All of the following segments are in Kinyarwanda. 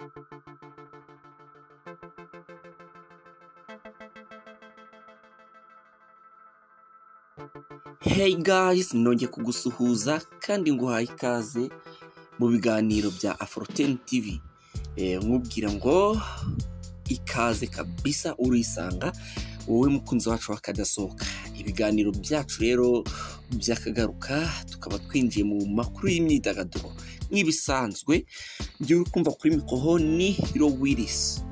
Hey guys, nongeye kugusuhuza kandi nguhaye ikaze mu biganiro bya Afro10 TV. Nkubwira ngo ikaze kabisa, urisanga wowe mukunzi wacu wakadasohoka. Ibiganiro byacu rero byakagaruka, tukaba twinjiye mu makuru y'imyidagaduro nk'ibisanzwe. Ngiye kumva kuri mikoro ni Hero Willis.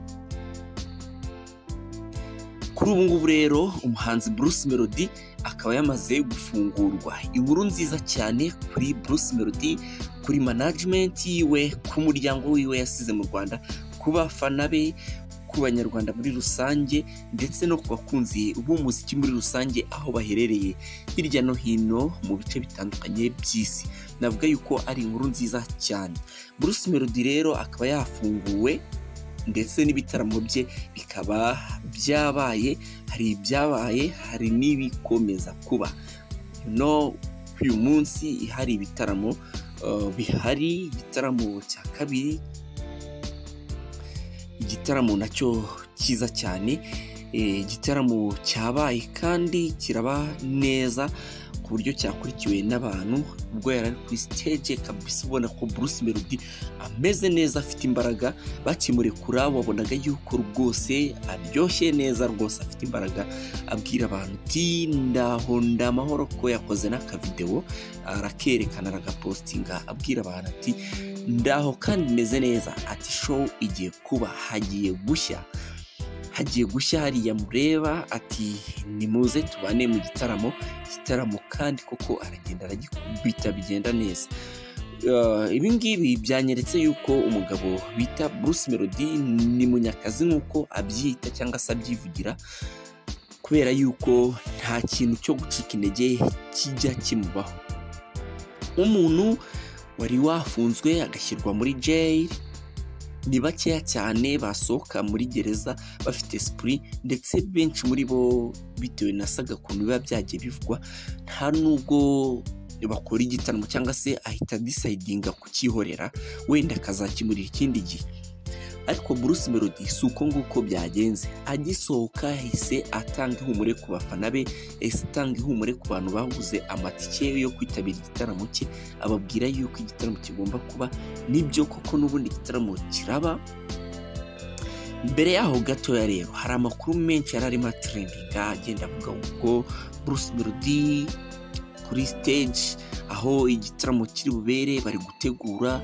Kuri ubu ngubu rero umuhanzi Bruce Melody akaba yamaze gufungurwa. Inkuru nziza cyane kuri Bruce Melody, kuri management yiwe, ku muryango wiwe yasize mu Rwanda, ku bafana be, ku banyarwanda muri rusange, ndetse no ku bakunzi b'umuziki muri rusange aho baherereye hirya no hino mu bice bitandukanye by'isi. Navuga yuko ari inkuru nziza cyane. Bruce Melody rero akaba yafunguwe, ndetse n'ibitaramo bye bikaba byabaye. Hari ibyabaye, hari n'ibikomeza kuba. No uyu munsi hari ibitaramo bihari, igitaramo cya kabiri, igitaramo nacyo cyiza cyane, igitaramo cyabaye kandi kiraba neza ku buryo cyakurikiwe n'abantu. Ubwo yari ari kuri stage kabisa, ubona ko Bruce Melody ameze neza, afite imbaraga. Bakimurekura wabonaga yuko rwose aryoshye neza, rwose afite imbaraga, abwira abantu ati ndaho ndamahoro, ko yakoze n'akavideo arakerekana, aragapostinga, abwira abantu ati ndaho kandi meze neza, ati show igiye kuba, hagiye gushya, hagiye gushya hariya mureba, ati nimuze tubane mu gitaramo. Igitaramo kandi koko aragenda aragikubita, bigenda neza. Ibi ngibi byanyeretse yuko umugabo bita Bruce Melody ni munyakazi nk'uko abyita cyangwa se abyivugira, kubera yuko nta kintu cyo gucika intege kijya kimubaho. Umuntu wari wafunzwe agashyirwa muri jail, ni bakeya cyane basohoka muri gereza bafite esprit, ndetse benshi muri bo bitewe na saga ukuntu biba byagiye bivugwa, nta nubwo bakora igitaramo cyangwa se ahita decidinga kukihorera, wenda akazakimurira ikindi gihe. Ariko Bruce Melody si uko nguko byagenze. Agisohoka yahise atanga ihumure ku bafana be, yahise atanga ihumure ku bantu baguze amatike yo kwitabira igitaramo cye, ababwira yuko igitaramo kigomba kuba. Nibyo koko n'ubundi igitaramo kiraba. Mbere yaho gatoya rero hari amakuru menshi yari arimo atrendinga, agenda avuga ngo Bruce Melody kuri stage aho igitaramo kiri bubere bari gutegura.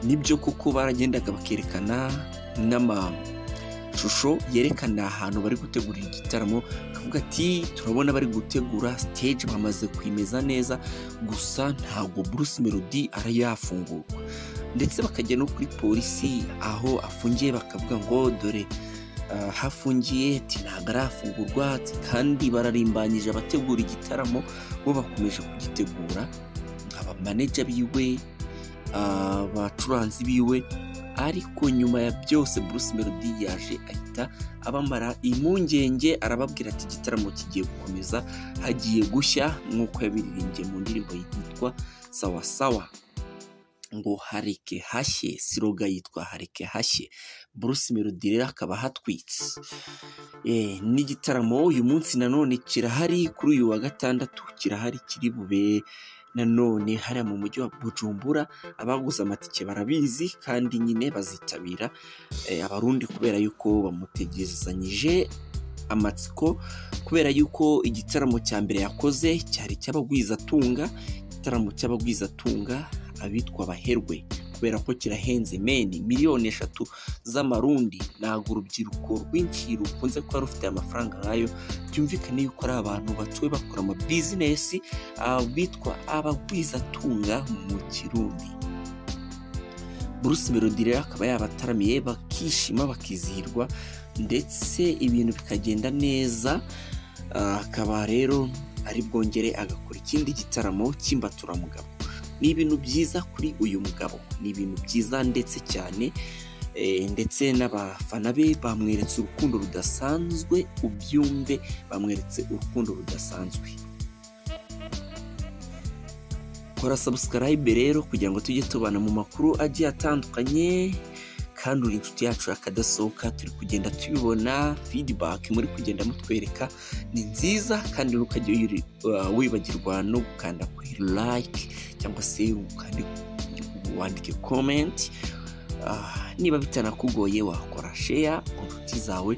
Nibyo koko baragendaga bakerekana n'amashusho yerekana ahantu bari gutegurira igitaramo, akavuga ati turabona bari gutegura stage, bamaze kwimeza neza, gusa ntabwo Bruce Melody arayafungurwa. Ndetse bakajya no kuri polisi aho afungiye, bakavuga ngo dore hafungiye, ati ntabwo arafungurwa, kandi bararimbanyije abategura igitaramo bo bakomeje kugitegura, abamaneja biwe, abacuranzi biwe. Ariko nyuma ya byose Bruce Melody yaje ahita abamara impungenge, arababwira ati igitaramo kigiye gukomeza, hagiye gushya, nk'uko yabiririmbye mu ndirimbo yitwa Sawa Sawa, ngo hareke hashye, siroga yitwa hareke hashye. Bruce Melody rero akaba hatwitse. N'igitaramo uyu munsi nanone kirahari, kuri uyu wa gatandatu kirahari, kiri bube nanone hariya mu mujyi wa Bujumbura. Abaguze amatike barabizi kandi nyine bazitabira, abarundi kubera yuko bamutegerezanyije amatsiko, kubera yuko igitaramo cya mbere yakoze cyari cy'abagwizatunga, igitaramo cy'abagwizatunga abitwa abaherwe, kubera ko kirahenze meni, 3 miliyoni z'amarundi. Ntabwo urubyiruko rwinshi rukunze kuba rufite amafaranga nkayo, byumvikane yuko ari abantu batuwe bakora ama business, bitwa abagwizatunga mu Kirundi. Bruce Melody rero akaba yabataramiye, bakishima, bakizihirwa, ndetse ibintu bikagenda neza. Akaba rero ari bwongere agakora ikindi gitaramo cy'imbaturamugabo. Ni ibintu byiza kuri uyu mugabo, ni ibintu byiza ndetse cyane, ndetse n'abafana be bamweretse urukundo rudasanzwe, ubyumve, bamweretse urukundo rudasanzwe. Kora subscribe rero kugira ngo tujye tubana mu makuru agiye atandukanye. Kandi uri inshuti yacu akadasohoka, turi kugenda tubibona, feedback muri kugenda mutwereka ni nziza. Kandi ntukajye wibagirwa no gukanda kuri like cyangwa se wandike comment. Niba bitanakugoye wakora share ku nshuti zawe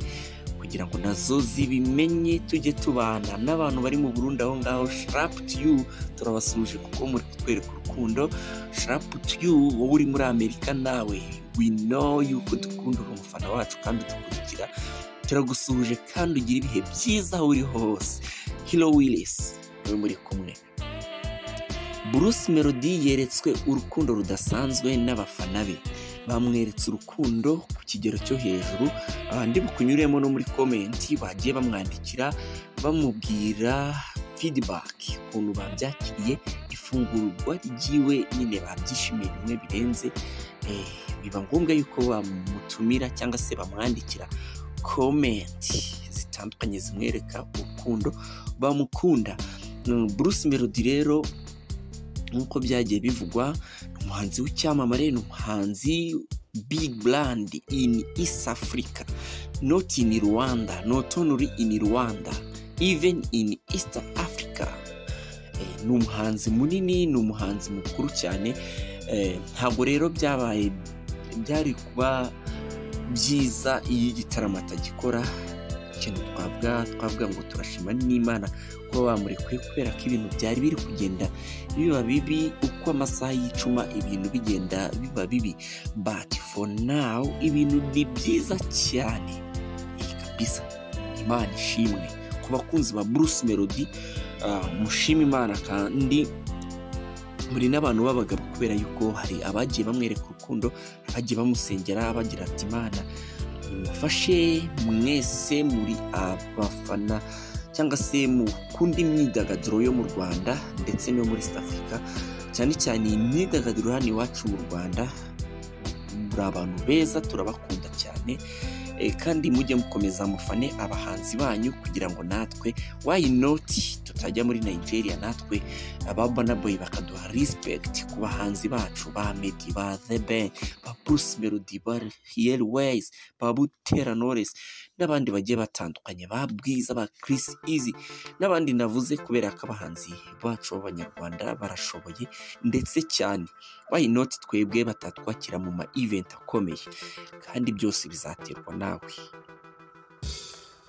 kugira ngo nazo zibimenye, tujye tubana n'abantu bari mu Burundi aho ngaho. Shout to you, turabasuje kuko muri kutwereka urukundo. Shout to you wowe uri muri Amerika, nawe we know yuko dukunda, uri umufana wacu kandi udukurikira, turagusuhuje kandi ugira ibihe byiza aho uri hose. Hero Willis niwe muri kumwe. Bruce Melody yeretswe urukundo rudasanzwe n'abafana be, bamweretse urukundo ku kigero cyo hejuru. Ndi bukunyuremo no muri comment bagiye bamwandikira, bamubwira feedback ukuntu babyakiriye ifungurwa ryiwe, nyine babyishimiye bimwe birenze. Biba ngombwa yuko bamutumira cyangwa se bamwandikira comment zitandukanye zimwereka urukundo bamukunda. Bruce Melody rero, nk'uko byagiye bivugwa, ni umuhanzi w'icyamamare, ni umuhanzi big brand in East Africa, not in Rwanda, not only in Rwanda, even in East Africa. Ni umuhanzi munini, ni umuhanzi mukuru cyane. Ntabwo rero byabaye byari kuba byiza iyo igitaramo atagikora. Ikintu twavuga ngo turashima n'Imana kuba bamurekuye, kubera ko ibintu byari biri kugenda biba bibi uko amasaha yicuma, ibintu bigenda biba bibi. But for now ibintu ni byiza cyane kabisa, Imana ishimwe. Ku bakunzi ba Bruce Melody, mushima Imana kandi muri n'abantu b'abagabo, kubera yuko hari abagiye bamwereka urukundo, abagiye bamusengera bagira ati Imana imufashe. Mwese muri abafana cyangwa se mukunda imyidagaduro yo mu Rwanda ndetse no muri East Africa, cyane cyane imyidagaduro hano iwacu mu Rwanda, muri abantu beza, turabakunda cyane. Kandi mujye mukomeza mufane abahanzi banyu kugira ngo natwe, why not, tutajya muri Nigeria, natwe aba Burna Boy bakaduha respect ku bahanzi bacu ba Meddy, ba The Ben, ba Bruce Melody, ba Ariel Wayz, ba Butera Knowless n'abandi bagiye batandukanye, ba Bwiza, ba Chris Easy n'abandi navuze, kubera ko abahanzi bacu b'Abanyarwanda barashoboye ndetse cyane. Why not twebwe batatwakira mu ma event akomeye? Kandi byose bizaterwa nawe,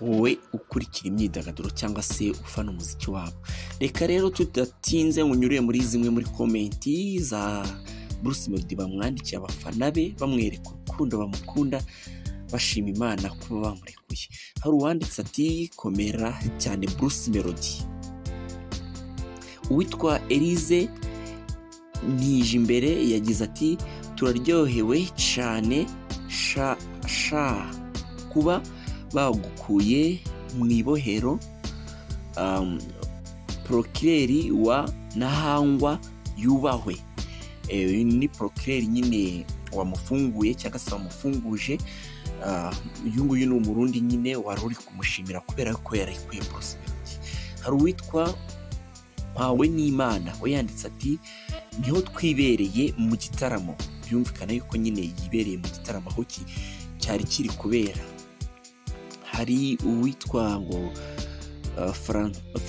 wowe ukurikira imyidagaduro cyangwa se ufana umuziki wabo. Reka rero tudatinze ngo muri zimwe muri comment za Bruce Melody bamwandikiye abafana be, bamwereka urukundo bamukunda, bashima Imana kuba bamurekuye. Hari uwanditse ati komera cyane Bruce Melody. Uwitwa Elise Ntijimbere yagize ati turaryohewe cyane sha sha kuba bagukuye mu ibohero, procureur wa Ntahangwa yubahwe. Ni procureur nyine wamufunguye cyangwa se wamufunguje. Uyu nguyu ni Umurundi nyine wari uri kumushimira kubera ko yarekuye Bruce Melody. Hari uwitwa Mpawe n'Imana, we yanditse ati niho twibereye mu gitaramo. Byumvikana yuko nyine yibereye mu gitaramo aho cyari kiri kubera. Hari uwitwa ngo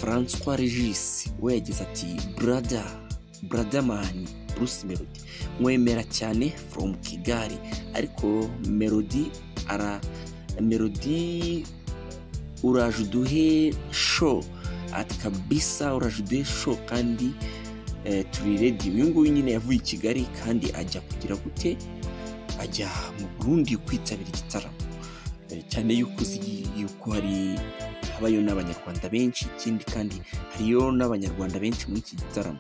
Francois Regis, we yagize ati brother, brotherman Bruce Melody mwemera cyane from Kigali, ariko Melody ara Melody uraje uduhe show, ati kabisa uraje uduhe show kandi turi ready. Uyu nguyu nyine yavuye i Kigali kandi ajya kugira gute, ajya mu Burundi kwitabira igitaramo, cyane yuko uzi yuko hari habayo n'Abanyarwanda benshi. Ikindi kandi hariyo n'Abanyarwanda benshi muri iki gitaramo.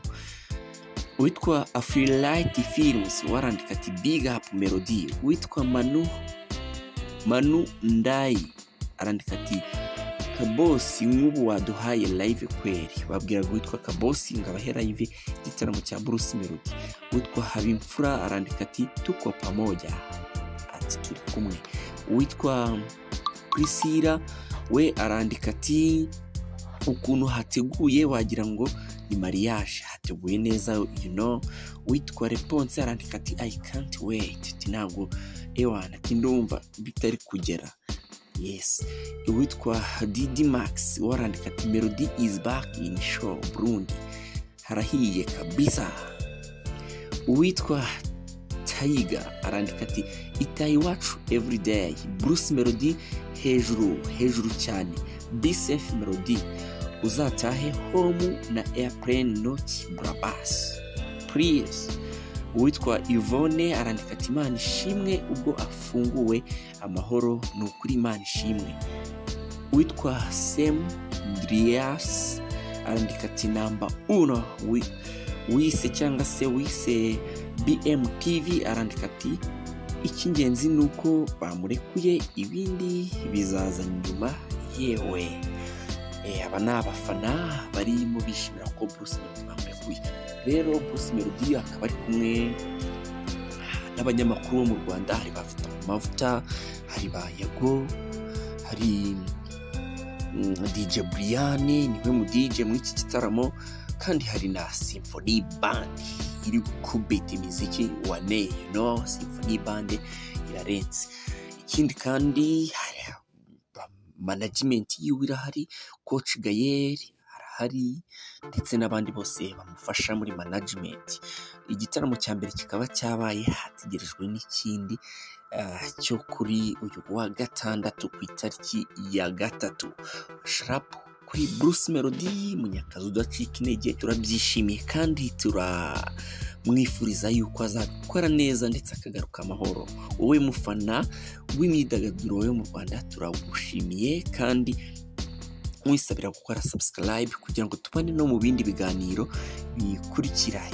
Uwitwa Afrilite Films warandika ati big up Melody. Uwitwa Manu Ndayi arandika ati Kabosi nk'ubu waduhaye live kweri. Babwiraga uwitwa Kabosi ngo abahe live igitaramo cya Bruce Melody. Uwitwa Habimfura arandika ati tuko pamoja, ati turi kumwe. Uwitwa Priscilla we arandika ati ukuntu hateguye wagira ngo ni mariage, hateguye neza. Uwitwa Reponse arandika ati I can't wait, ati ntabwo Ewana ati ndumva bitari kugera. Yes, uwitwa Didi Max warandika ati Melody is back in show Burundi, harahiye kabisa. Uwitwa Taiga arandika ati itaha iwacu everyday, Bruce Melody hejuru hejuru cyane, BCF Melody uzatahe home na airplane not Brabus please. Uwitwa Yvonne arandika ati Imana ishimwe ubwo afunguwe amahoro, ni ukuri Imana ishimwe. Uwitwa Sem Drias arandika ati namba uno wise cyangwa se wise BMTV arandika ati icy'ingenzi ni uko bamurekuye, ibindi bizaza nyuma. Yewe aba ni abafana barimo bishimira ko Bruce Melody bamurekuye. Rero Bruce Melody akaba ari kumwe n'abanyamakuru bo mu Rwanda, hari ba Fatakumavuta, hari ba Yago, hari DJ Brian niwe mu DJ muri iki gitaramo, kandi hari na Symphony Band iri gukubita imiziki wane, you know, Symphony Band irarenze. Ikindi kandi hari management yiwe irahari, Coach Gael arahari ndetse n'abandi bose bamufasha muri management. Igitaramo cya mbere kikaba cyabaye, hategerejwe n'ikindi cyo kuri uyu wa gatandatu ku itariki ya 3. Sharap kuri Bruce Melody, munyakazi udacika intege, turabyishimiye kandi turamwifuriza yuko azabikora neza ndetse akagaruka amahoro. Wowe mufana w'imyidagaduro yo mu Rwanda turagushimiye kandi mwisabira gukora subscribe kugira ngo tubane no mu bindi biganiro bikurikira.